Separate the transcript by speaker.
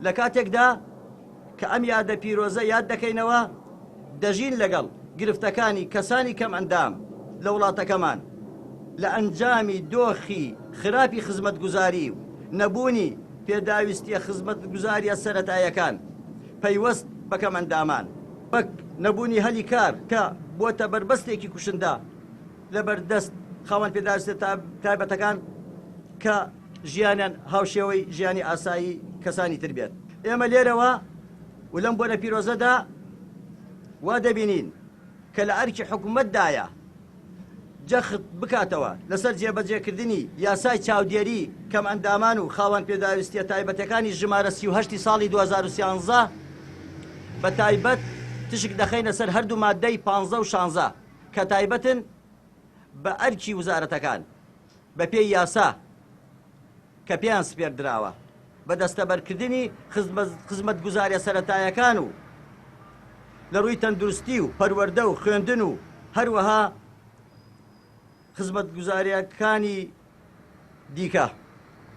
Speaker 1: لە کاتێکدا کە ئەم یادە پیرۆزە یاد دەکەینەوە، دەژین لەگەڵ گرفتەکانی کەسانی کەمئەندام لە وڵاتەکەمان لە ئەنجامی دۆخی خراپی خزمەتگوزاری و نەبوونی پێداویستییە خزمەتگوزارییە سەرەتاییەکان پەیوەست بە کەمئەندامان، وەک نەبوونی هەلی کار کە بووەتە بەربەستێکی کوشندە لەبەردەست خاوەن پێداویستیە تایبەتەکان کە ژیانیان هاوشێوەی ژیانی ئاسایی کەسانی تر بێت. ئێمە لێرەوە و لەم بۆنە پیرۆزەدا وا دەبینین کە لە ئەرکی حکومەتدایە جەخت بکاتەوە لەسەر جێبەجێکردنی یاسای چاودێری کەمئەندامان و خاوەن پێداویستیە تایبەتەکانی ژمارە 38 ی ساڵی 2013 بە تایبەت تشک دەخەینە سەر هەردوو ماددەی پانزە و شانزە کە تایبەتن بە ئەرکی وزارەتەکان بەپێی یاسا کە پێیان سپێردراوە بە دەستەبەرکردنی خزمەتگوزاریە سەرەتایەکان و لە ڕووی تەندروستی و پەروەردە و خوێندن و هەروەها خزمەتگوزاریەکانی دیکە.